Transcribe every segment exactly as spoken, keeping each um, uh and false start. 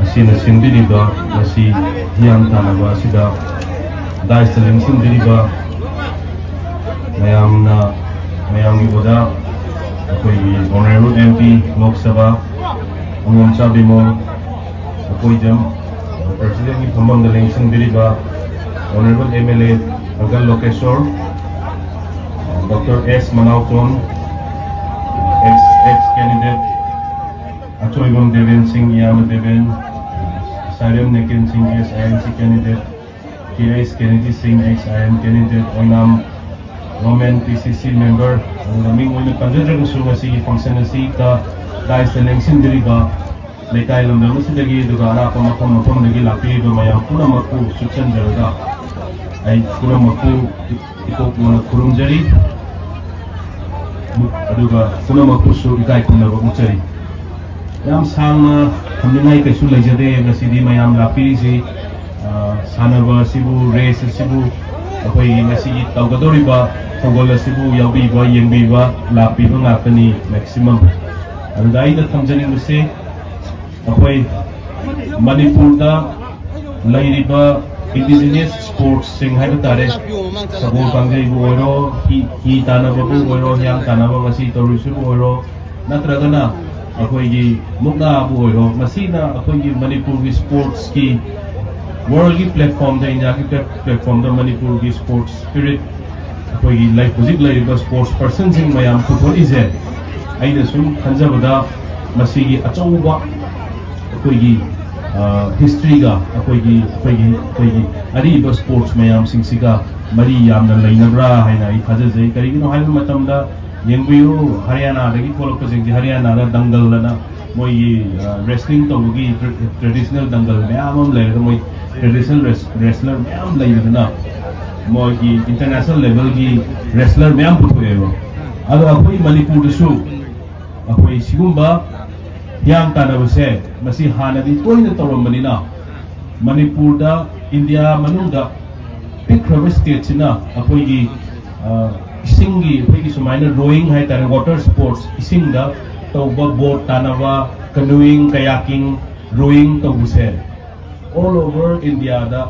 ꯑꯁꯤꯅ ꯁꯤꯟꯕꯤꯔꯤꯕ ꯉꯁꯤ ꯍꯤꯌꯥꯡ ꯇꯥꯟꯅꯕ ꯑꯁꯤꯗ ꯗꯥꯏꯁꯇ ꯂꯦꯡꯁꯤꯟꯕꯤꯔꯤꯕ ꯃꯌꯥꯝꯅ, ꯃꯌꯥꯝꯒꯤ ꯑꯣꯖꯥ, ꯑꯩꯈꯣꯏꯒꯤ Honourable M P Lok Sabha ꯑꯉꯣꯝꯆꯥ Bimol, ꯑꯩꯈꯣꯏ ꯖꯝ ꯄ꯭ꯔꯁꯤꯗꯦꯟꯒꯤ ꯐꯝꯐꯝꯗ ꯂꯦꯡꯁꯤꯟꯕꯤꯔꯤꯕ Honourable M L A ꯊꯥꯡꯒꯜ ꯂꯣꯀꯦꯁꯣꯔ, Doctor S ꯃꯅꯥꯎꯆꯣꯟ, ex, ex candidate, ꯑꯆꯣꯏꯕꯝ Deben ꯁꯤꯡ, ꯏꯌꯥꯝꯕ ꯗꯦꯕꯦꯟ, ꯁꯥꯏꯔꯦꯝ ꯅꯦꯀꯦꯟ ꯁꯤꯡ, S I M C candidate, K S ꯀꯦꯅꯦꯗꯤ ꯁꯤꯡ, ex I M candidate, Oinam Gourmen P C C member, ꯑꯗꯨꯒ ꯃꯤꯡ ꯑꯣꯏꯅ ꯄꯟꯖꯗ꯭ꯔꯒꯁꯨ ꯉꯁꯤꯒꯤ function ꯑꯁꯤꯗ ꯗꯥꯏꯁꯇ ꯂꯦꯡꯁꯤꯟꯕꯤꯔꯤꯕ ꯂꯩꯀꯥꯏ ꯂꯝꯗꯝ ꯑꯁꯤꯗꯒꯤ, ꯑꯗꯨꯒ ꯑꯔꯥꯞꯄ ꯃꯐꯝ ꯃꯐꯝꯗꯒꯤ ꯂꯥꯛꯄꯤꯔꯤꯕ ꯃꯌꯥꯝ ꯄꯨꯝꯅꯃꯛꯄꯨ ꯆꯨꯞꯁꯤꯟꯖꯔꯒ ꯑꯩ ꯄꯨꯝꯅꯃꯛꯄꯨ ꯏꯀꯣꯛ ꯃꯣꯟꯅ ꯈꯨꯔꯨꯝꯖꯔꯤ꯫ ꯑꯗꯨꯒ ꯄꯨꯝꯅꯃꯛꯄꯨꯁꯨ ꯏꯀꯥꯏ ꯈꯨꯝꯅꯕ ꯎꯠꯆꯔꯤ꯫ ꯌꯥꯝ ꯁꯥꯡꯅ ꯊꯝꯅꯤꯡꯉꯥꯏ ꯀꯩꯁꯨ ꯂꯩꯖꯗꯦ꯫ ꯉꯁꯤꯗꯤ ꯃꯌꯥꯝ ꯂꯥꯛꯄꯤꯔꯤꯁꯤ, ꯑ, ꯁꯥꯟꯅꯕ ꯑꯁꯤꯕꯨ, race ꯑꯁꯤꯕꯨ, ꯑꯩꯈꯣꯏꯒꯤ ꯉꯁꯤꯒꯤ ꯇꯧꯒꯗꯧꯔꯤꯕ ꯊꯧꯒꯜ ꯑꯁꯤꯕꯨ ꯌꯥꯎꯕꯤꯕ, ꯌꯦꯡꯕꯤꯕ, ꯂꯥꯛꯄꯤꯕ ꯉꯥꯛꯇꯅꯤ maximum꯫ ꯑꯗꯨꯗ ꯑꯩꯅ ꯊꯝꯖꯅꯤꯡꯕꯁꯤ, ꯑꯩꯈꯣꯏ ꯃꯅꯤꯄꯨꯔꯗ ꯂꯩꯔꯤꯕ indigenous sportsꯁꯤꯡ ꯍꯥꯏꯕ ꯇꯥꯔꯦ, ꯁꯒꯣꯜ ꯀꯥꯡꯖꯩꯕꯨ ꯑꯣꯏꯔꯣ, ꯍꯤ, ꯍꯤ ꯇꯥꯟꯅꯕꯕꯨ ꯑꯣꯏꯔꯣ, ꯍꯤꯌꯥꯡ ꯇꯥꯟꯅꯕ ꯉꯁꯤ ꯇꯧꯔꯤꯁꯤꯕꯨ ꯑꯣꯏꯔꯣ, ꯅꯠꯇ꯭ꯔꯒꯅ ꯑꯩꯈꯣꯏꯒꯤ ꯃꯨꯛꯅꯥꯕꯨ ꯑꯣꯏꯔꯣ, ꯃꯁꯤꯅ ꯑꯩꯈꯣꯏꯒꯤ ꯃꯅꯤꯄꯨꯔꯒꯤ sportsꯀꯤ worldꯒꯤ platformꯗ, ꯏꯟꯗꯤꯌꯥꯒꯤ plat-, platformꯗ ꯃꯅꯤꯄꯨꯔꯒꯤ sports spirit, ꯑꯩꯈꯣꯏꯒꯤ ꯂꯩ-, ꯍꯧꯖꯤꯛ ꯂꯩꯔꯤꯕ sports personꯁꯤꯡ ꯃꯌꯥꯝ ꯄꯨꯊꯣꯛꯏꯁꯦ, ꯑꯩꯅ ꯁꯨꯝ ꯈꯟꯖꯕꯗ ꯃꯁꯤꯒꯤ ꯑꯆꯧꯕ ꯑꯩꯈꯣꯏꯒꯤ, ꯑ, historyꯒ ꯑꯩꯈꯣꯏꯒꯤ, ꯑꯩꯈꯣꯏꯒꯤ, ꯑꯩꯈꯣꯏꯒꯤ ꯑꯔꯤꯕ sports ꯃꯌꯥꯝꯁꯤꯡꯁꯤꯒ ꯃꯔꯤ ꯌꯥꯝꯅ ꯂꯩꯅꯕ꯭ꯔꯥ ꯍꯥꯏꯅ ꯑꯩ ꯊꯥꯖꯖꯩ꯫ ꯀꯔꯤꯒꯤꯅꯣ ꯍꯥꯏꯕ ꯃꯇꯝꯗ, ꯌꯦꯡꯕꯤꯌꯨ, ꯍꯔꯤꯌꯥꯅꯥꯗꯒꯤ ꯊꯣꯛꯂꯛꯄꯁꯤꯡꯁꯦ, ꯍꯔꯤꯌꯥꯅꯥꯗ ꯗꯪꯒꯜ ꯑꯅ ꯃꯣꯏꯒꯤ, ꯑ, wrestling ꯇꯧꯕꯒꯤ tra-, traditional ꯗꯪꯒꯜ ꯃꯌꯥꯝ ꯑꯃ ꯂꯩꯔꯒ, ꯃꯣꯏ traditional wres-, wrestler ꯃꯌꯥꯝ ꯂꯩꯔꯗꯅ, ꯃꯣꯏꯒꯤ international levelꯒꯤ wrestler ꯃꯌꯥꯝ ꯄꯨꯊꯣꯛꯑꯦꯕ꯫ ꯑꯗꯣ ꯑꯩꯈꯣꯏ ꯃꯅꯤꯄꯨꯔꯗꯁꯨ ꯑꯩꯈꯣꯏ ꯁꯤꯒꯨꯝꯕ ꯍꯤꯌꯥꯡ ꯇꯥꯟꯅꯕꯁꯦ ꯃꯁꯤ ꯍꯥꯟꯅꯗꯤ ꯇꯣꯏꯅ ꯇꯧꯔꯝꯕꯅꯤꯅ, ꯃꯅꯤꯄꯨꯔꯗ, ꯏꯟꯗꯤꯌꯥ ꯃꯅꯨꯡꯗ ꯄꯤꯛꯈ꯭ꯔꯕ ꯁ꯭ꯇꯦꯠꯁꯤꯅ ꯑꯩꯈꯣꯏꯒꯤ, ꯑ, ꯏꯁꯤꯡꯒꯤ, ꯑꯩꯈꯣꯏꯒꯤ ꯁꯨꯃꯥꯏꯅ rowing ꯍꯥꯏꯇꯥꯔꯦ, water sports, ꯏꯁꯤꯡꯗ ꯇꯧꯕ, ꯕꯣꯠ ꯇꯥꯟꯅꯕ, canoeing, kayaking, rowing ꯇꯧꯕꯁꯦ all over ꯏꯟꯗꯤꯌꯥꯗ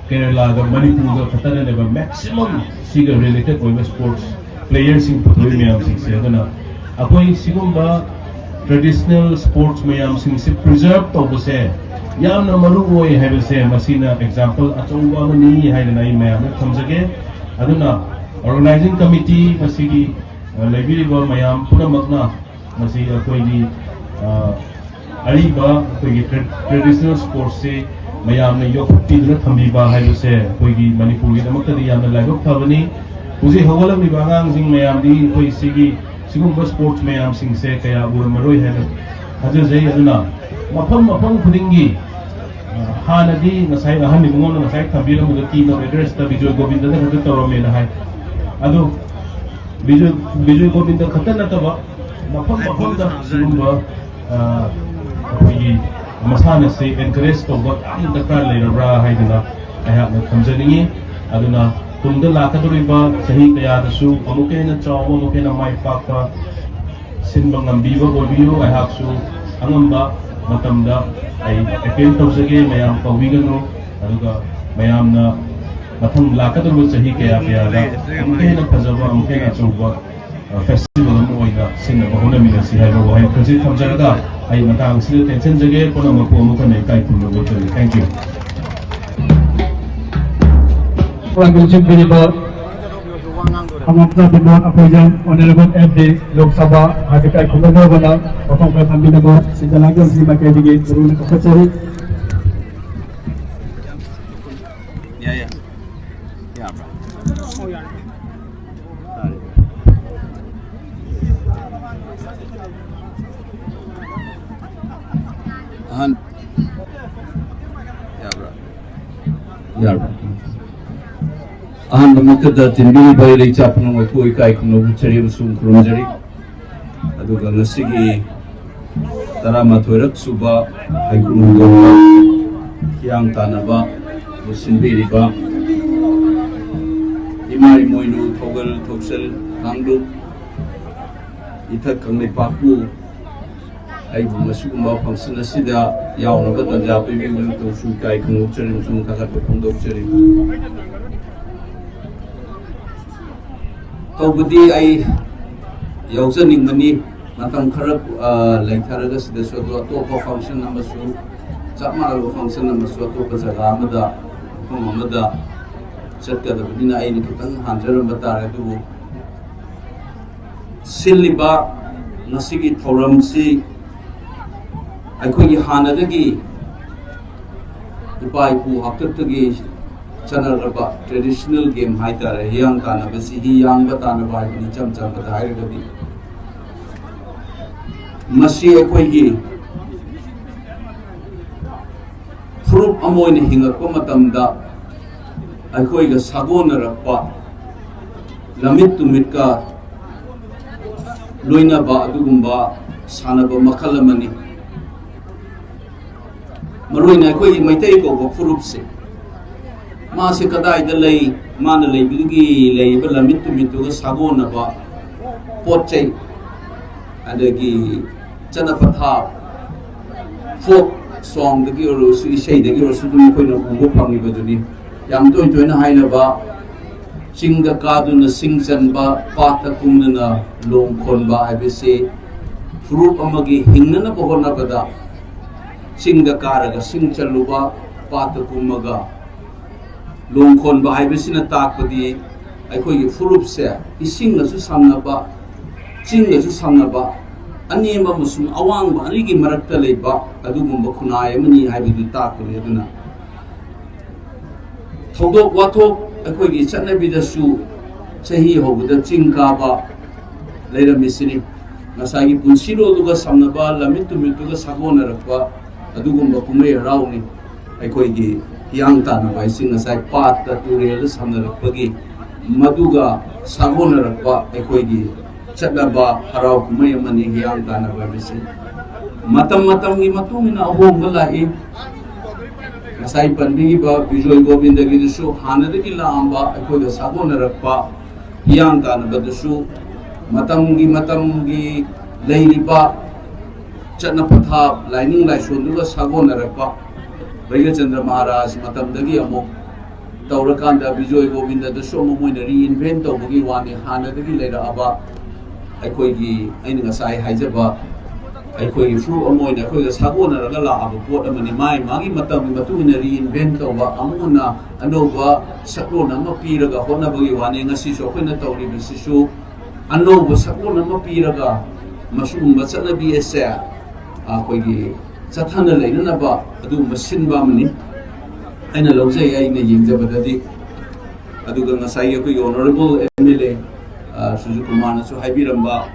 ꯀꯦꯔꯂꯥꯒ ꯃꯅꯤꯄꯨꯔꯒ ꯈꯛꯇꯅꯅꯦꯕ maximum ꯁꯤꯒ related ꯑꯣꯏꯕ sports playerꯁꯤꯡ ꯄꯨꯊꯣꯛꯏ ꯃꯌꯥꯝꯁꯤꯡꯁꯦ꯫ ꯑꯗꯨꯅ ꯑꯩꯈꯣꯏ ꯁꯤꯒꯨꯝꯕ traditional sports ꯃꯌꯥꯝꯁꯤꯡꯁꯦ preserve ꯇꯧꯕꯁꯦ ꯌꯥꯝꯅ ꯃꯔꯨ ꯑꯣꯏ ꯍꯥꯏꯕꯁꯦ ꯃꯁꯤꯅ example ꯑꯆꯧꯕ ꯑꯃꯅꯤ ꯍꯥꯏꯗꯅ ꯑꯩ ꯃꯌꯥꯝꯗ ꯊꯝꯖꯒꯦ꯫ ꯑꯗꯨꯅ organizing committee ꯃꯁꯤꯒꯤ, ꯑ, ꯂꯩꯕꯤꯔꯤꯕ ꯃꯌꯥꯝ ꯄꯨꯝꯅꯃꯛꯅ ꯃꯁꯤ ꯑꯩꯈꯣꯏꯒꯤ, ꯑ, ꯑꯔꯤꯕ ꯑꯩꯈꯣꯏꯒꯤ tra-, traditional sportsꯁꯤ ꯃꯌꯥꯝꯅ ꯌꯣꯛꯈꯠꯄꯤꯗꯨꯅ ꯊꯝꯕꯤꯕ ꯍꯥꯏꯕꯁꯦ ꯑꯩꯈꯣꯏꯒꯤ ꯃꯅꯤꯄꯨꯔꯒꯤꯗꯃꯛꯇꯗꯤ ꯌꯥꯝꯅ ꯂꯥꯏꯕꯛ ꯐꯕꯅꯤ꯫ ꯍꯧꯖꯤꯛ ꯍꯧꯒꯠꯂꯛꯂꯤꯕ ꯑꯉꯥꯡꯁꯤꯡ ꯃꯌꯥꯝꯗꯤ ꯑꯩꯈꯣꯏ ꯁꯤꯒꯤ ꯁꯤꯒꯨꯝꯕ sports ꯃꯌꯥꯝꯁꯤꯡꯁꯦ ꯀꯌꯥ ꯎꯔꯝꯃꯔꯣꯏ ꯍꯥꯏꯅ ꯊꯥꯖꯖꯩ꯫ ꯑꯗꯨꯅ ꯃꯐꯝ ꯃꯐꯝ ꯈꯨꯗꯤꯡꯒꯤ, ꯑ, ꯍꯥꯟꯅꯗꯤ ꯉꯁꯥꯏ ꯑꯍꯟ ꯏꯕꯨꯡꯉꯣꯅ ꯉꯁꯥꯏ ꯊꯝꯕꯤꯔꯝꯕꯗ ꯀꯤꯅꯣ ꯑꯦꯗ꯭ꯔꯦꯁꯇ ꯕꯤꯖꯣꯏ ꯒꯣꯕꯤꯟꯗꯗ ꯈꯛꯇ ꯇꯧꯔꯝꯃꯦꯅ ꯍꯥꯏ꯫ ꯑꯗꯣ ꯕꯤꯖꯣꯏ, ꯕꯤꯖꯣꯏ ꯒꯣꯕꯤꯟꯗ ꯈꯛꯇ ꯅꯠꯇꯕ ꯃꯐꯝ ꯃꯐꯝꯗ ꯁꯤꯒꯨꯝꯕ, ꯑ, ꯑꯩꯈꯣꯏꯒꯤ ꯃꯁꯥꯟꯅꯁꯦ encourage ꯇꯧꯕ ꯌꯥꯝꯅ ꯗꯔꯀꯥꯔ ꯂꯩꯔꯕ꯭ꯔꯥ ꯍꯥꯏꯗꯅ ꯑꯩꯍꯥꯛꯅ ꯊꯝꯖꯅꯤꯡꯉꯤ꯫ ꯑꯗꯨꯅ ꯇꯨꯡꯗ ꯂꯥꯛꯀꯗꯧꯔꯤꯕ ꯆꯍꯤ ꯀꯌꯥꯗꯁꯨ ꯑꯃꯨꯛꯀ ꯍꯦꯟꯅ ꯆꯥꯎꯕ, ꯑꯃꯨꯛꯀ ꯍꯦꯟꯅ ꯃꯥꯏ ꯄꯥꯛꯄ ꯁꯤꯟꯕ ꯉꯝꯕꯤꯕ ꯑꯣꯏꯕꯤꯌꯨ꯫ ꯑꯩꯍꯥꯛꯁꯨ ꯑꯉꯝꯕ ꯃꯇꯝꯗ ꯑꯩ appeal ꯇꯧꯖꯒꯦ, ꯃꯌꯥꯝ ꯀꯧꯕꯤꯒꯅꯨ꯫ ꯑꯗꯨꯒ ꯃꯌꯥꯝꯅ ꯃꯊꯪ ꯂꯥꯛꯀꯗꯧꯔꯤꯕ ꯆꯍꯤ ꯀꯌꯥ ꯀꯌꯥꯗ ꯑꯃꯨꯛꯀ ꯍꯦꯟꯅ ꯐꯖꯕ, ꯑꯃꯨꯛꯀ ꯍꯦꯟꯅ ꯑꯆꯧꯕ, ꯑ, festival ꯑꯃ ꯑꯣꯏꯅ ꯁꯤꯟꯅꯕ ꯍꯣꯠꯅꯃꯤꯟꯅꯁꯤ ꯍꯥꯏꯕ ꯋꯥꯍꯩ ꯈꯔꯁꯤ ꯊꯝꯖꯔꯒ ꯑꯩ ꯃꯇꯥꯡ ꯑꯁꯤꯗ ꯇꯦꯟꯁꯤꯟꯖꯒꯦ꯫ ꯄꯨꯝꯅꯃꯛꯄꯨ ꯑꯃꯨꯛ ꯍꯟꯅ ꯏꯀꯥꯏ ꯈꯨꯝꯅꯕ ꯎꯠꯆꯔꯤ꯫ Thank you꯫ ꯄ꯭ꯔꯣꯒ꯭ꯔꯥꯝꯒꯤ ꯂꯨꯆꯤꯡꯕꯤꯔꯤꯕ ꯑꯃꯝꯇ Bimol ꯑꯩꯈꯣꯏꯖꯝ, Honourable M P, Lok Sabha ꯍꯥꯏꯕ ꯏꯀꯥꯏ ꯈꯨꯝꯅꯅꯕꯅ ꯋꯥꯐꯝ ꯈꯔ ꯊꯝꯕꯤꯅꯕ ꯁꯤꯟꯖꯂꯥꯡꯖꯝ ꯁꯤ ꯃꯥꯏꯀꯩꯗꯒꯤ ꯃꯔꯨ ꯑꯣꯏꯅ ꯀꯧꯈꯠꯆꯔꯤ꯫ ꯌꯥꯏ, ꯌꯥꯏ꯫ ꯌꯥꯕ꯭ꯔꯥ? ꯑꯍꯥꯟ-, ꯌꯥꯕ꯭ꯔꯥ? ꯌꯥꯕ꯭ꯔꯥ? ꯑꯍꯥꯟꯕꯃꯛꯇꯗ ꯇꯤꯟꯕꯤꯔꯤꯕ ꯏꯔꯩꯆꯥ ꯄꯨꯝꯅꯃꯛꯄꯨ ꯏꯀꯥꯏ ꯈꯨꯝꯅꯕ ꯎꯠꯆꯔꯤ ꯑꯃꯁꯨꯡ ꯈꯨꯔꯨꯝꯖꯔꯤ꯫ ꯑꯗꯨꯒ ꯉꯁꯤꯒꯤ ꯇꯔꯥꯃꯥꯊꯣꯏꯔꯛ ꯁꯨꯕ ꯍꯩꯀ꯭ꯔꯨ ꯍꯤꯌꯥꯡ ꯇꯥꯟꯅꯕ ꯁꯤꯟꯕꯤꯔꯤꯕ ꯏꯃꯥ ꯏꯃꯣꯏꯅꯨ ꯊꯧꯒꯜ ꯊꯧꯁꯤꯜ ꯀꯥꯡꯂꯨꯞ ꯏꯊꯛ ꯀꯪꯂꯩꯄꯥꯛꯄꯨ ꯑꯩꯕꯨ ꯃꯁꯤꯒꯨꯝꯕ function ꯑꯁꯤꯗ ꯌꯥꯎꯅꯕ ꯇꯥꯟꯖꯥ ꯄꯤꯕꯤꯕꯒꯤꯗꯃꯛꯇꯁꯨ ꯏꯀꯥꯏ ꯈꯪꯗꯣꯛꯆꯔꯤ ꯑꯃꯁꯨꯡ ꯊꯥꯒꯠꯄ ꯐꯣꯡꯗꯣꯛꯆꯔꯤ꯫ ꯇꯧꯕꯗꯤ ꯑꯩ ꯌꯥꯎꯖꯅꯤꯡꯕꯅꯤ꯫ ꯃꯇꯝ ꯈꯔ, ꯑ, ꯂꯩꯊꯔꯒ ꯁꯤꯗꯁꯨ ꯑꯗꯣ ꯑꯇꯣꯞꯄ function ꯑꯃꯁꯨ, ꯆꯞ ꯃꯥꯟꯅꯕ function ꯑꯃꯁꯨ ꯑꯇꯣꯞꯄ ꯖꯒꯥ ꯑꯃꯗ, ꯃꯐꯝ ꯑꯃꯗ ꯆꯠꯀꯗꯕꯅꯤꯅ ꯑꯩꯅ ꯈꯤꯇꯪ ꯍꯥꯟꯖꯔꯝꯕ ꯇꯥꯔꯦ꯫ ꯑꯗꯨꯕꯨ ꯁꯤꯜꯂꯤꯕ ꯉꯁꯤꯒꯤ ꯊꯧꯔꯝꯁꯤ ꯑꯩꯈꯣꯏꯒꯤ ꯍꯥꯟꯅꯗꯒꯤ ꯏꯄꯥ ꯏꯄꯨ ꯍꯥꯛꯇꯛꯇꯒꯤ ꯆꯠꯅꯔꯛꯂꯕ traditional game ꯍꯥꯏꯇꯥꯔꯦ꯫ ꯍꯤꯌꯥꯡ ꯇꯥꯟꯅꯕꯁꯤ, ꯍꯤ ꯌꯥꯡꯕ ꯇꯥꯟꯅꯕ ꯍꯥꯏꯕꯅꯤ, ꯏꯆꯝ ꯆꯝꯕꯗ ꯍꯥꯏꯔꯒꯗꯤ꯫ ꯃꯁꯤ ꯑꯩꯈꯣꯏꯒꯤ ꯐꯨꯔꯨꯞ ꯑꯃ ꯑꯣꯏꯅ ꯍꯤꯡꯉꯛꯄ ꯃꯇꯝꯗ ꯑꯩꯈꯣꯏꯒ ꯁꯥꯒꯣꯟꯅꯔꯛꯄ, ꯂꯝꯃꯤꯠ ꯇꯨꯃꯤꯠꯀ ꯂꯣꯏꯅꯕ ꯑꯗꯨꯒꯨꯝꯕ ꯁꯥꯟꯅꯕ ꯃꯈꯜ ꯑꯃꯅꯤ꯫ ꯃꯔꯨꯑꯣꯏꯅ ꯑꯩꯈꯣꯏꯒꯤ ꯃꯩꯇꯩ ꯀꯧꯕ ꯐꯨꯔꯨꯞꯁꯦ, ꯃꯥꯁꯦ ꯀꯗꯥꯏꯗ ꯂꯩ, ꯃꯥꯅ ꯂꯩꯕꯗꯨꯒꯤ ꯂꯩꯔꯤꯕ ꯂꯝꯃꯤꯠ ꯇꯨꯃꯤꯠꯇꯨꯒ ꯁꯥꯒꯣꯟꯅꯕ ꯄꯣꯠ ꯆꯩ, ꯑꯗꯒꯤ ꯆꯠꯅ ꯄꯊꯥꯞ, folk songꯗꯒꯤ ꯑꯣꯏꯔꯁꯨ, ꯏꯁꯩꯗꯒꯤ ꯑꯣꯏꯔꯁꯨ ꯑꯗꯨꯝ ꯑꯩꯈꯣꯏꯅ ꯎꯕ ꯐꯪꯉꯤꯕꯗꯨꯅꯤ꯫ ꯌꯥꯝ ꯇꯣꯏ ꯇꯣꯏꯅ ꯍꯥꯏꯅꯕ, ꯆꯤꯡꯗ ꯀꯥꯗꯨꯅ ꯁꯤꯡ ꯆꯟꯕ, ꯄꯥꯠꯇ ꯀꯨꯝꯗꯨꯅ ꯂꯣꯡ ꯈꯣꯟꯕ ꯍꯥꯏꯕꯁꯤ ꯐꯨꯔꯨꯞ ꯑꯃꯒꯤ ꯍꯤꯡꯅꯅꯕ ꯍꯣꯠꯅꯕꯗ ꯆꯤꯡꯗ ꯀꯥꯔꯒ ꯁꯤꯡ ꯆꯜꯂꯨꯕ, ꯄꯥꯠꯇ ꯀꯨꯝꯃꯒ ꯂꯣꯡ ꯈꯣꯟꯕ ꯍꯥꯏꯕꯁꯤꯅ ꯇꯥꯛꯄꯗꯤ ꯑꯩꯈꯣꯏꯒꯤ ꯐꯨꯔꯨꯞꯁꯦ ꯏꯁꯤꯡꯒꯁꯨ ꯁꯝꯅꯕ, ꯆꯤꯡꯒꯁꯨ ꯁꯝꯅꯕ, ꯑꯅꯦꯝꯕ ꯑꯃꯁꯨꯡ ꯑꯋꯥꯡꯕ ꯑꯅꯤꯒꯤ ꯃꯔꯛꯇ ꯂꯩꯕ ꯑꯗꯨꯒꯨꯝꯕ ꯈꯨꯟꯅꯥꯏ ꯑꯃꯅꯤ ꯍꯥꯏꯕꯗꯨ ꯇꯥꯛꯄꯅꯤ꯫ ꯑꯗꯨꯅ ꯊꯧꯗꯣꯛ ꯋꯥꯊꯣꯛ ꯑꯩꯈꯣꯏꯒꯤ ꯆꯠꯅꯕꯤꯗꯁꯨ ꯆꯍꯤ ꯍꯧꯕꯗ ꯆꯤꯡ ꯀꯥꯕ ꯂꯩꯔꯝꯃꯤꯁꯤꯅꯤ꯫ ꯉꯁꯥꯏꯒꯤ ꯄꯨꯟꯁꯤꯔꯣꯜꯗꯨꯒ ꯁꯝꯅꯕ, ꯂꯝꯃꯤꯠ ꯇꯨꯃꯤꯠꯇꯨꯒ ꯁꯥꯒꯣꯟꯅꯔꯛꯄ ꯑꯗꯨꯒꯨꯝꯕ ꯀꯨꯝꯍꯩ ꯍꯔꯥꯎꯅꯤ꯫ ꯑꯩꯈꯣꯏꯒꯤ ꯍꯤꯌꯥꯡ ꯇꯥꯟꯅꯕ ꯍꯥꯏꯁꯤ ꯉꯁꯥꯏ ꯄꯥꯠꯇ ꯇꯨꯔꯦꯜꯗ ꯁꯝꯅꯔꯛꯄꯒꯤ ꯃꯗꯨꯒ ꯁꯥꯒꯣꯟꯅꯔꯛꯄ ꯑꯩꯈꯣꯏꯒꯤ ꯆꯠꯅꯕ ꯍꯔꯥꯎ ꯀꯨꯝꯍꯩ ꯑꯃꯅꯤ ꯍꯤꯌꯥꯡ ꯇꯥꯟꯅꯕ ꯍꯥꯏꯕꯁꯤ꯫ ꯃꯇꯝ ꯃꯇꯝꯒꯤ ꯃꯇꯨꯡ ꯏꯟꯅ ꯑꯍꯣꯡꯕ ꯂꯥꯛꯏ꯫ ꯉꯁꯥꯏ ꯄꯟꯕꯤꯈꯤꯕ ꯕꯤꯖꯣꯏ ꯒꯣꯕꯤꯟꯗꯒꯤꯗꯨꯁꯨ ꯍꯥꯟꯅꯗꯒꯤ ꯂꯥꯛꯑꯝꯕ ꯑꯩꯈꯣꯏꯒ ꯁꯥꯒꯣꯟꯅꯔꯛꯄ ꯍꯤꯌꯥꯡ ꯇꯥꯟꯅꯕꯗꯁꯨ ꯃꯇꯝꯒꯤ ꯃꯇꯝꯒꯤ ꯂꯩꯔꯤꯕ ꯆꯠꯅ ꯄꯊꯥꯞ ꯂꯥꯏꯅꯤꯡ ꯂꯥꯏꯁꯣꯟꯗꯨꯒ ꯁꯥꯒꯣꯟꯅꯔꯛꯄ ꯕꯩꯒꯆꯟꯗ꯭ꯔ ꯃꯍꯥꯔꯥꯖ ꯃꯇꯝꯗꯒꯤ ꯑꯃꯨꯛ ꯇꯧꯔꯀꯥꯟꯗ ꯕꯤꯖꯣꯏ ꯒꯣꯕꯤꯟꯗꯗꯁꯨ ꯑꯃꯨꯛ ꯃꯣꯏꯅ ꯔꯤꯏꯟꯚꯦꯟ ꯇꯧꯕꯒꯤ ꯋꯥꯅꯤ꯫ ꯍꯥꯟꯅꯗꯒꯤ ꯂꯩꯔꯛꯑꯕ ꯑꯩꯈꯣꯏꯒꯤ, ꯑꯩꯅ ꯉꯁꯥꯏ ꯍꯥꯏꯖꯕ, ꯑꯩꯈꯣꯏꯒꯤ ꯐꯨꯔꯨꯞ ꯑꯃ ꯑꯣꯏꯅ ꯑꯩꯈꯣꯏꯒ ꯁꯥꯒꯣꯟꯅꯔꯒ ꯂꯥꯛꯑꯕ ꯄꯣꯠ ꯑꯃꯅꯤ꯫ ꯃꯥꯒꯤ ꯃꯇꯝꯒꯤ ꯃꯇꯨꯡ ꯏꯟꯅ ꯔꯤꯏꯟꯚꯦꯟ ꯇꯧꯕ, ꯑꯃꯨꯛ ꯍꯟꯅ ꯑꯅꯧꯕ ꯁꯛꯂꯣꯟ ꯑꯃ ꯄꯤꯔꯒ ꯍꯣꯠꯅꯕꯒꯤ ꯋꯥꯅꯤ꯫ ꯉꯁꯤꯁꯨ ꯑꯩꯈꯣꯏꯅ ꯇꯧꯔꯤꯕꯁꯤꯁꯨ ꯑꯅꯧꯕ ꯁꯛꯂꯣꯟ ꯑꯃ ꯄꯤꯔꯒ ꯃꯁꯤꯒꯨꯝꯕ ꯆꯠꯅꯕꯤ ꯑꯁꯦ ꯑꯩꯈꯣꯏꯒꯤ ꯆꯠꯊꯅ ꯂꯩꯅꯅꯕ ꯑꯗꯨꯒꯨꯝꯕ ꯁꯤꯟꯕ ꯑꯃꯅꯤ ꯑꯩꯅ ꯂꯧꯖꯩ, ꯑꯩꯅ ꯌꯦꯡꯖꯕꯗꯗꯤ꯫ ꯑꯗꯨꯒ ꯉꯁꯥꯏꯒꯤ ꯑꯩꯈꯣꯏꯒꯤ honourable M L A Sujit ꯀꯨꯃꯥꯔꯅꯁꯨ ꯍꯥꯏꯕꯤꯔꯝꯕ,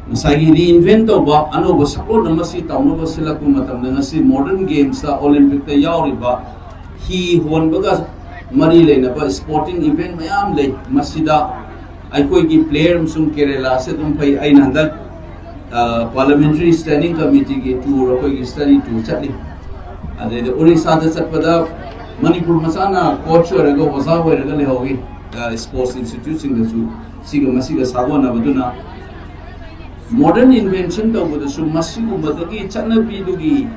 ꯉꯁꯥꯏꯒꯤ ꯔꯤꯏꯟꯚꯦꯟ ꯇꯧꯕ, ꯑꯅꯧꯕ ꯁꯛꯂꯣꯟ ꯑꯃ ꯁꯤ ꯇꯧꯅꯕ ꯁꯤꯜꯂꯛꯄ ꯃꯇꯝꯗ ꯉꯁꯤ ꯃꯣꯗꯔꯟ ꯒꯦꯝꯁꯇ, ꯑꯣꯂꯤꯝꯄꯤꯛꯇ ꯌꯥꯎꯔꯤꯕ ꯍꯤ ꯍꯣꯟꯕꯒ ꯃꯔꯤ ꯂꯩꯅꯕ ꯁ꯭ꯄꯣꯔꯇꯤꯡ ꯏꯚꯦꯟ ꯃꯌꯥꯝ ꯂꯩ꯫ ꯃꯁꯤꯗ ꯑꯩꯈꯣꯏꯒꯤ ꯄ꯭ꯂꯦꯌꯔ ꯑꯃꯁꯨꯡ ꯀꯦꯔꯦꯂꯥꯁꯦ ꯑꯗꯨꯝ ꯐꯩ꯫ ꯑꯩꯅ ꯍꯟꯗꯛ ꯄꯥꯔꯂꯤꯌꯥꯃꯦꯟꯇꯔꯤ ꯁ꯭ꯇꯦꯟꯗꯤꯡ ꯀꯃꯤꯇꯤꯒꯤ ꯇꯨꯔ, ꯑꯩꯈꯣꯏꯒꯤ ꯁ꯭ꯇꯗꯤ ꯇꯨꯔ ꯆꯠꯂꯤ꯫ ꯑꯗꯩꯗ ꯑꯣꯔꯤꯁꯥꯗ ꯆꯠꯄꯗ ꯃꯅꯤꯄꯨꯔ ꯃꯆꯥꯅ ꯀꯣꯆ ꯑꯣꯏꯔꯒ, ꯑꯣꯖꯥ ꯑꯣꯏꯔꯒ ꯂꯩꯍꯧꯏ꯫ ꯁ꯭ꯄꯣꯔꯠꯁ ꯏꯟꯁꯇꯤꯇ꯭ꯌꯨꯠꯁꯤꯡꯗꯁꯨ ꯁꯤꯒ ꯃꯁꯤꯒ ꯁꯥꯒꯣꯟꯅꯕꯗꯨꯅ ꯃꯣꯗꯔꯟ ꯏꯟꯚꯦꯟꯁꯟ ꯇꯧꯕꯗꯁꯨ ꯃꯁꯤꯒꯨꯝꯕꯗꯒꯤ ꯆꯠꯅꯕꯤꯗꯨꯒꯤ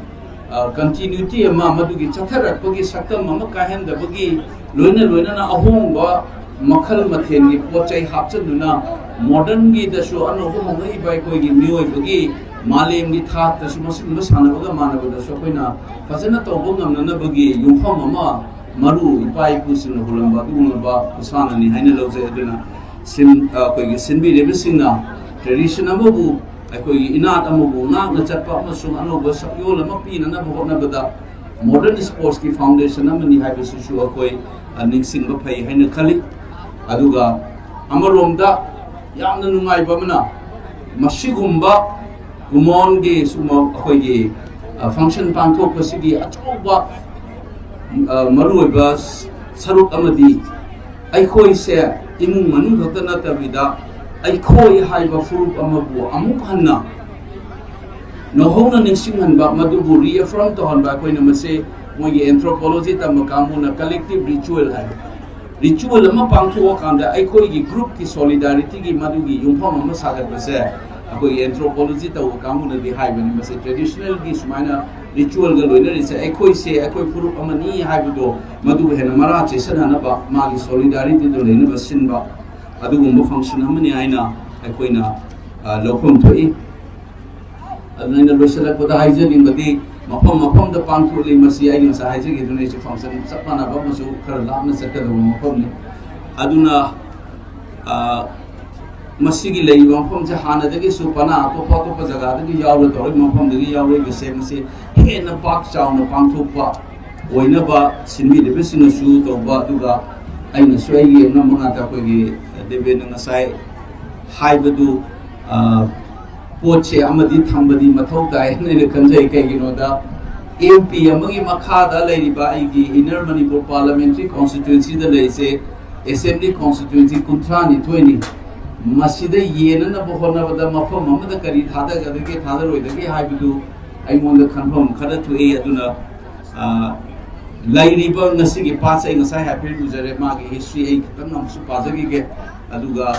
ꯀꯟꯇꯤꯅ꯭ꯌꯨꯇꯤ ꯑꯃ, ꯃꯗꯨꯒꯤ ꯆꯠꯊꯔꯛꯄꯒꯤ ꯁꯛꯇꯝ ꯑꯃ ꯀꯥꯏꯍꯟꯗꯕꯒꯤ ꯂꯣꯏꯅ ꯂꯣꯏꯅꯅ ꯑꯍꯣꯡꯕ ꯃꯈꯜ ꯃꯊꯦꯜꯒꯤ ꯄꯣꯠ ꯆꯩ ꯍꯥꯞꯆꯤꯟꯗꯨꯅ ꯃꯣꯗꯔꯟꯒꯤꯗꯁꯨ ꯑꯅꯧꯕ ꯍꯧꯔꯛꯏꯕ ꯑꯩꯈꯣꯏꯒꯤ ꯃꯤꯑꯣꯏꯕꯒꯤ ꯃꯥꯂꯦꯝꯒꯤ ꯊꯥꯛꯇꯁꯨ ꯃꯁꯤꯒꯨꯝꯕ ꯁꯥꯟꯅꯕꯒ ꯃꯥꯟꯅꯕꯗꯁꯨ ꯑꯩꯈꯣꯏꯅ ꯐꯖꯅ ꯇꯧꯕ ꯉꯝꯅꯅꯕꯒꯤ ꯌꯨꯝꯐꯝ ꯑꯃ ꯃꯔꯨ ꯏꯄꯥ ꯏꯄꯨꯁꯤꯡꯅ ꯍꯨꯜꯂꯝꯕ ꯑꯗꯨꯒꯨꯝꯂꯕ ꯈꯨꯁꯥꯟꯅꯅꯤ ꯍꯥꯏꯅ ꯂꯧꯖꯩ꯫ ꯑꯗꯨꯅ ꯁꯤꯟ-, ꯑꯩꯈꯣꯏꯒꯤ ꯁꯤꯟꯕꯤꯔꯤꯕꯁꯤꯡꯅ ꯇ꯭ꯔꯦꯗꯤꯁꯟ ꯑꯃꯕꯨ, ꯑꯩꯈꯣꯏꯒꯤ ꯏꯅꯥꯠ ꯑꯃꯕꯨ ꯉꯥꯛꯅ ꯆꯠꯄ ꯑꯃꯁꯨꯡ ꯑꯅꯧꯕ ꯁꯛꯌꯣꯜ ꯑꯃ ꯄꯤꯅꯅꯕ ꯍꯣꯠꯅꯕꯗ ꯃꯣꯗꯔꯟ ꯁ꯭ꯄꯣꯔꯠꯁꯀꯤ ꯐꯥꯎꯟꯗꯦꯁꯟ ꯑꯃꯅꯤ ꯍꯥꯏꯕꯁꯤꯁꯨ ꯑꯩꯈꯣꯏ, ꯑ, ꯅꯤꯡꯁꯤꯡꯕ ꯐꯩ ꯍꯥꯏꯅ ꯈꯜꯂꯤ꯫ ꯑꯗꯨꯒ ꯑꯃꯔꯣꯝꯗ ꯌꯥꯝꯅ ꯅꯨꯡꯉꯥꯏꯕ ꯑꯃꯅ, ꯃꯁꯤꯒꯨꯝꯕ ꯀꯨꯃꯣꯟꯒꯤ ꯁꯨꯝꯕ ꯑꯩꯈꯣꯏꯒꯤ, ꯑ, ꯐꯪꯁꯟ ꯄꯥꯡꯊꯣꯛꯄꯁꯤꯒꯤ ꯑꯆꯧꯕ, ꯑ, ꯃꯔꯨꯑꯣꯏꯕ ꯁꯔꯨꯛ ꯑꯃꯗꯤ ꯑꯩꯈꯣꯏꯁꯦ ꯏꯃꯨꯡ ꯃꯅꯨꯡ ꯈꯛꯇ ꯅꯠꯇꯕꯤꯗ ꯑꯩꯈꯣꯏ ꯍꯥꯏꯕ ꯐꯨꯔꯨꯞ ꯑꯃꯕꯨ ꯑꯃꯨꯛ ꯍꯟꯅ ꯅꯧꯍꯧꯅ ꯅꯤꯡꯁꯤꯡꯍꯟꯕ, ꯃꯗꯨꯕꯨ reaffirm ꯇꯧꯍꯟꯕ, ꯑꯩꯈꯣꯏꯅ ꯃꯁꯤ ꯃꯣꯏꯒꯤ anthropology ꯇꯝꯕ ꯀꯥꯡꯕꯨꯅ collective ritual ꯍꯥꯏꯕ ritual ꯑꯃ ꯄꯥꯡꯊꯣꯛꯑꯀꯥꯟꯗ ꯑꯩꯈꯣꯏꯒꯤ groupꯀꯤ solidarityꯒꯤ ꯃꯗꯨꯒꯤ ꯌꯨꯝꯐꯝ ꯑꯃ ꯁꯥꯒꯠꯄꯁꯦ ꯑꯩꯈꯣꯏꯒꯤ anthropology ꯇꯧꯕ ꯀꯥꯡꯕꯨꯅꯗꯤ ꯍꯥꯏꯕꯅꯤ꯫ ꯃꯁꯤ traditionalꯒꯤ ꯁꯨꯃꯥꯏꯅ ritualꯒ ꯂꯣꯏꯅꯔꯤꯁꯦ ꯑꯩꯈꯣꯏꯁꯦ, ꯑꯩꯈꯣꯏ ꯐꯨꯔꯨꯞ ꯑꯃꯅꯤ ꯍꯥꯏꯕꯗꯣ ꯃꯗꯨꯕꯨ ꯍꯦꯟꯅ ꯃꯔꯥ ꯆꯦꯠꯁꯤꯟꯅꯅꯕ ꯃꯥꯒꯤ solidarityꯗꯨ ꯂꯩꯅꯕ ꯁꯤꯟꯕ ꯑꯗꯨꯒꯨꯝꯕ function ꯑꯃꯅꯤ ꯍꯥꯏꯅ ꯑꯩꯈꯣꯏꯅ, ꯑ, ꯂꯧꯐꯝ ꯊꯣꯛꯏ꯫ ꯑꯗꯨꯅ ꯑꯩꯅ ꯂꯣꯏꯁꯤꯜꯂꯛꯄꯗ ꯍꯥꯏꯖꯅꯤꯡꯕꯗꯤ ꯃꯐꯝ ꯃꯐꯝꯗ ꯄꯥꯡꯊꯣꯛꯂꯤ꯫ ꯃꯁꯤ ꯑꯩ ꯉꯁꯥꯏ ꯍꯥꯏꯖꯈꯤꯗꯨꯅ ꯑꯩꯁꯨ function ꯆꯞ ꯃꯥꯟꯅꯕ ꯑꯃꯁꯨ ꯈꯔ ꯂꯥꯞꯅ ꯆꯠꯀꯗꯕ ꯃꯐꯝꯅꯤ꯫ ꯑꯗꯨꯅ, ꯑ, ꯃꯁꯤꯒꯤ ꯂꯩꯔꯤꯕ ꯃꯐꯝꯁꯦ ꯍꯥꯟꯅꯗꯒꯤꯁꯨ ꯄꯅꯥ ꯑꯇꯣꯞꯄ ꯑꯇꯣꯞꯄ ꯖꯒꯥꯗꯒꯤ ꯌꯥꯎꯔ ꯇꯧꯔꯤꯕ ꯃꯐꯝꯗꯒꯤ ꯌꯥꯎꯔꯛꯏꯕꯁꯦ ꯃꯁꯤ ꯍꯦꯟꯅ ꯄꯥꯛ ꯆꯥꯎꯅ ꯄꯥꯡꯊꯣꯛꯄ ꯑꯣꯏꯅꯕ ꯁꯤꯟꯕꯤꯔꯤꯕꯁꯤꯡꯅꯁꯨ ꯇꯧꯕ, ꯑꯗꯨꯒ ꯑꯩꯅꯁꯨ ꯑꯩꯒꯤ ꯉꯝꯕ ꯉꯥꯛꯇ ꯑꯩꯈꯣꯏꯒꯤ ꯗꯦꯕꯦꯟꯅ ꯉꯁꯥꯏ ꯍꯥꯏꯕꯗꯨ, ꯑ, ꯄꯣꯠꯁꯦ ꯑꯃꯗꯤ ꯊꯝꯕꯗꯤ ꯃꯊꯧ ꯇꯥꯏ ꯍꯥꯏꯅ ꯑꯩꯅ ꯈꯟꯖꯩ꯫ ꯀꯩꯒꯤꯅꯣꯗ, MP ꯑꯃꯒꯤ ꯃꯈꯥꯗ ꯂꯩꯔꯤꯕ ꯑꯩꯒꯤ Inner Manipur Parliamentary Constituencyꯗ ꯂꯩꯔꯤꯁꯦ Assembly Constituency ꯀꯨꯟꯊ꯭ꯔꯥ ꯅꯤꯊꯣꯏꯅꯤ꯫ ꯃꯁꯤꯗ ꯌꯦꯟꯅꯅꯕ ꯍꯣꯠꯅꯕꯗ ꯃꯐꯝ ꯑꯃꯗ ꯀꯔꯤ ꯊꯥꯗꯒꯗꯒꯦ, ꯊꯥꯗꯔꯣꯏꯗꯒꯦ ꯍꯥꯏꯕꯗꯨ ꯑꯩꯉꯣꯟꯗ ꯈꯟꯐꯝ ꯈꯔ ꯊꯣꯛꯏ꯫ ꯑꯗꯨꯅ, ꯑ, ꯂꯩꯔꯤꯕ ꯉꯁꯤꯒꯤ ꯄꯥꯁ ꯑꯩ ꯉꯁꯥꯏ ꯍꯥꯏꯐꯦꯠ ꯎꯖꯔꯦ, ꯃꯥꯒꯤ history ꯑꯩ ꯈꯤꯇꯪ ꯑꯃꯨꯛꯁꯨ ꯄꯥꯖꯈꯤꯒꯦ꯫ ꯑꯗꯨꯒ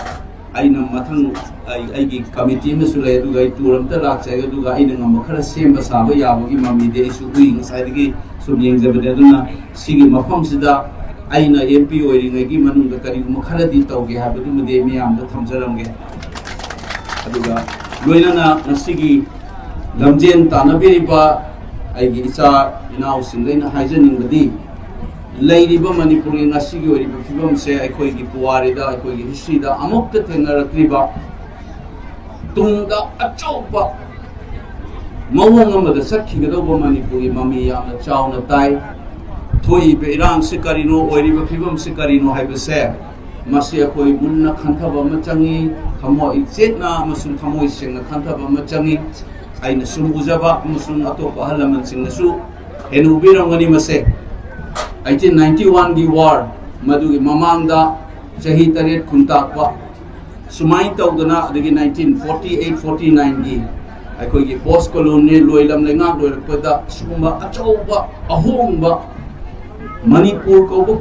ꯑꯩꯅ ꯃꯊꯪ ꯑꯩ, ꯑꯩꯒꯤ committee ꯑꯃꯁꯨ ꯂꯩ, ꯑꯗꯨꯒ ꯑꯩ tour ꯑꯝꯇ ꯂꯥꯛꯆꯒꯦ, ꯑꯗꯨꯒ ꯑꯩꯅ ꯉꯝꯕ ꯈꯔ ꯁꯦꯝꯕ ꯁꯥꯕ ꯌꯥꯕꯒꯤ ꯃꯃꯤꯗꯤ ꯑꯩꯁꯨ ꯎꯏ, ꯉꯁꯥꯏꯗꯒꯤ ꯁꯨꯝ ꯌꯦꯡꯖꯕꯅꯦ꯫ ꯑꯗꯨꯅ ꯁꯤꯒꯤ ꯃꯐꯝꯁꯤꯗ ꯑꯩꯅ MP ꯑꯣꯏꯔꯤꯉꯩꯒꯤ ꯃꯅꯨꯡꯗ ꯀꯔꯤꯒꯨꯝꯕ ꯈꯔꯗꯤ ꯇꯧꯒꯦ ꯍꯥꯏꯕꯗꯨꯃꯗꯤ ꯑꯩ ꯃꯤꯌꯥꯝꯗ ꯊꯝꯖꯔꯝꯒꯦ꯫ ꯑꯗꯨꯒ ꯂꯣꯏꯅꯅ ꯉꯁꯤꯒꯤ ꯂꯝꯖꯦꯟ ꯇꯥꯟꯅꯕꯤꯔꯤꯕ ꯑꯩꯒꯤ ꯏꯆꯥ ꯏꯅꯥꯎꯁꯤꯡꯗ ꯑꯩꯅ ꯍꯥꯏꯖꯅꯤꯡꯕꯗꯤ, ꯂꯩꯔꯤꯕ ꯃꯅꯤꯄꯨꯔꯒꯤ ꯉꯁꯤꯒꯤ ꯑꯣꯏꯔꯤꯕ ꯐꯤꯕꯝꯁꯦ ꯑꯩꯈꯣꯏꯒꯤ ꯄꯨꯋꯥꯔꯤꯗ, ꯑꯩꯈꯣꯏꯒꯤ historyꯗ ꯑꯃꯨꯛꯇ ꯊꯦꯡꯅꯔꯛꯇ꯭ꯔꯤꯕ, ꯇꯨꯡꯗ ꯑꯆꯧꯕ ꯃꯑꯣꯡ ꯑꯃꯗ ꯆꯠꯈꯤꯒꯗꯧꯕ ꯃꯅꯤꯄꯨꯔꯒꯤ ꯃꯃꯤ ꯌꯥꯝꯅ ꯆꯥꯎꯅ ꯇꯥꯏ꯫ ꯊꯣꯛꯏꯕ ꯏꯔꯥꯡꯁꯤ ꯀꯔꯤꯅꯣ, ꯑꯣꯏꯔꯤꯕ ꯐꯤꯕꯝꯁꯤ ꯀꯔꯤꯅꯣ ꯍꯥꯏꯕꯁꯦ, ꯃꯁꯤ ꯑꯩꯈꯣꯏ ꯃꯨꯟꯅ ꯈꯟꯊꯕ ꯑꯃ ꯆꯪꯉꯤ, ꯊꯃꯣꯏ ꯆꯦꯠꯅ ꯑꯃꯁꯨꯡ ꯊꯃꯣꯏ ꯁꯦꯡꯅ ꯈꯟꯊꯕ ꯑꯃ ꯆꯪꯉꯤ꯫ ꯑꯩꯅ ꯁꯨꯝ ꯎꯖꯕ ꯑꯃꯁꯨꯡ ꯑꯇꯣꯞꯄ ꯑꯍꯜ ꯂꯃꯟꯁꯤꯡꯅꯁꯨ ꯍꯦꯟꯅ ꯎꯕꯤꯔꯝꯒꯅꯤ ꯃꯁꯦ꯫ Eighteen ninety oneꯒꯤ war, ꯃꯗꯨꯒꯤ ꯃꯃꯥꯡꯗ ꯆꯍꯤ ꯇꯔꯦꯠ ꯈꯨꯟꯇꯥꯛꯄ, ꯁꯨꯃꯥꯏꯅ ꯇꯧꯗꯅ, ꯑꯗꯒꯤ nineteen forty eight forty nineꯒꯤ ꯑꯩꯈꯣꯏꯒꯤ ꯄꯣꯁ ꯀꯣꯂꯣꯅꯤꯌꯦꯜ ꯂꯣꯏꯂꯝ ꯂꯩꯉꯥꯛ ꯂꯣꯏꯔꯛꯄꯗ ꯁꯤꯒꯨꯝꯕ ꯑꯆꯧꯕ ꯑꯍꯣꯡꯕ ꯃꯅꯤꯄꯨꯔ ꯀꯧꯕ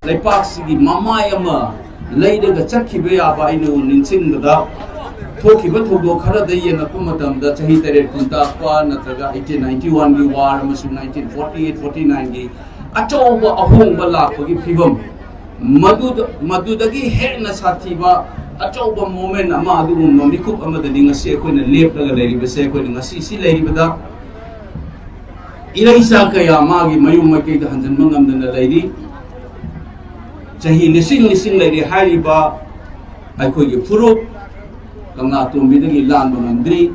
ꯂꯩꯄꯥꯛꯁꯤꯒꯤ ꯃꯃꯥꯏ ꯑꯃ ꯂꯩꯔꯒ ꯆꯠꯈꯤꯕ ꯌꯥꯕ ꯑꯩꯅ ꯅꯤꯡꯁꯤꯡꯕꯗ, ꯊꯣꯛꯈꯤꯕ ꯊꯧꯗꯣꯛ ꯈꯔꯗ ꯌꯦꯡꯉꯛꯄ ꯃꯇꯝꯗ, ꯆꯍꯤ ꯇꯔꯦꯠ ꯀꯨꯟ ꯇꯥꯛꯄ ꯅꯠꯇ꯭ꯔꯒ eighteen ninety one ꯒꯤ ꯋꯥꯔ ꯑꯃꯁꯨꯡ nineteen forty eight forty nine ꯒꯤ ꯑꯆꯧꯕ ꯑꯍꯣꯡꯕ ꯂꯥꯛꯄꯒꯤ ꯐꯤꯕꯝ, ꯃꯗꯨꯗ, ꯃꯗꯨꯗꯒꯤ ꯍꯦꯟꯅ ꯁꯥꯊꯤꯕ ꯑꯆꯧꯕ ꯃꯣꯃꯦꯟ ꯑꯃ, ꯑꯗꯨꯒꯨꯝꯕ ꯃꯤꯀꯨꯞ ꯑꯃꯗꯅꯤ ꯉꯁꯤ ꯑꯩꯈꯣꯏꯅ ꯂꯦꯞꯂꯒ ꯂꯩꯔꯤꯕꯁꯦ꯫ ꯑꯩꯈꯣꯏꯅ ꯉꯁꯤ ꯁꯤ ꯂꯩꯔꯤꯕꯗ ꯏꯔꯩꯆꯥ ꯀꯌꯥ ꯃꯥꯒꯤ ꯃꯌꯨꯝ ꯃꯥꯏꯀꯩꯗ ꯍꯟꯖꯤꯟꯕ ꯉꯝꯗꯅ ꯂꯩꯔꯤ꯫ ꯆꯍꯤ ꯂꯤꯁꯤꯡ ꯂꯤꯁꯤꯡ ꯂꯩꯔꯤ ꯍꯥꯏꯔꯤꯕ ꯑꯩꯈꯣꯏꯒꯤ ꯐꯨꯔꯨꯞ ꯀꯪꯂꯥ ꯇꯣꯝꯕꯤꯗꯒꯤ ꯂꯥꯟꯕ ꯉꯝꯗ꯭ꯔꯤ,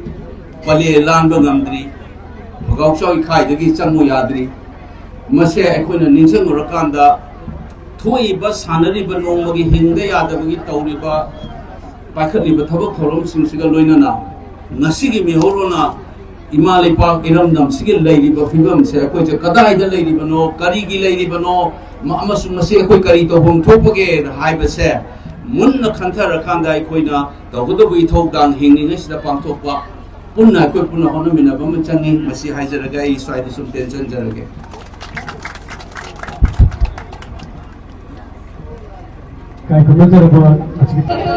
ꯄꯂꯦ ꯂꯥꯟꯕ ꯉꯝꯗ꯭ꯔꯤ, ꯐꯒꯥꯎꯆꯥꯎ ꯏꯈꯥꯏꯗꯒꯤ ꯆꯪꯉꯨ ꯌꯥꯗ꯭ꯔꯤ꯫ ꯃꯁꯦ ꯑꯩꯈꯣꯏꯅ ꯅꯤꯡꯁꯤꯡꯉꯨꯔꯀꯥꯟꯗ, ꯊꯣꯛꯏꯕ, ꯁꯥꯟꯅꯔꯤꯕ, ꯅꯣꯡꯃꯒꯤ ꯍꯤꯡꯗ ꯌꯥꯗꯕꯒꯤ ꯇꯧꯔꯤꯕ, ꯄꯥꯏꯈꯠꯂꯤꯕ ꯊꯕꯛ ꯊꯧꯔꯝꯁꯤꯡꯁꯤꯒ ꯂꯣꯏꯅꯅ ꯉꯁꯤꯒꯤ ꯃꯤꯍꯧꯔꯣꯟꯅ ꯏꯃꯥ ꯂꯩꯄꯥꯛ ꯏꯔꯝꯗꯝꯁꯤꯒꯤ ꯂꯩꯔꯤꯕ ꯐꯤꯕꯝꯁꯦ, ꯑꯩꯈꯣꯏꯁꯦ ꯀꯗꯥꯏꯗ ꯂꯩꯔꯤꯕꯅꯣ, ꯀꯔꯤꯒꯤ ꯂꯩꯔꯤꯕꯅꯣ, ꯃ-, ꯑꯃꯁꯨꯡ ꯃꯁꯤ ꯑꯩꯈꯣꯏ ꯀꯔꯤ ꯇꯧꯐꯝ ꯊꯣꯛꯄꯒꯦ ꯍꯥꯏꯕꯁꯦ ꯃꯨꯟꯅ ꯈꯟꯊꯔꯀꯥꯟꯗ ꯑꯩꯈꯣꯏꯅ ꯇꯧꯒꯗꯧꯕ ꯏꯊꯧꯗꯥꯡ ꯍꯤꯡꯂꯤꯉꯩꯁꯤꯗ ꯄꯥꯡꯊꯣꯛꯄ, ꯄꯨꯟꯅ ꯑꯩꯈꯣꯏ ꯄꯨꯟꯅ ꯍꯣꯠꯅꯃꯤꯟꯅꯕ ꯑꯃ ꯆꯪꯉꯤ꯫ ꯃꯁꯤ ꯍꯥꯏꯖꯔꯒ ꯑꯩ ꯁ꯭ꯋꯥꯏꯗ ꯁꯨꯝ ꯇꯦꯟꯁꯤꯟꯖꯔꯒꯦ꯫ ꯀꯥꯏ ꯈꯨꯝꯅꯖꯔꯕ ꯑꯁꯤꯒꯤ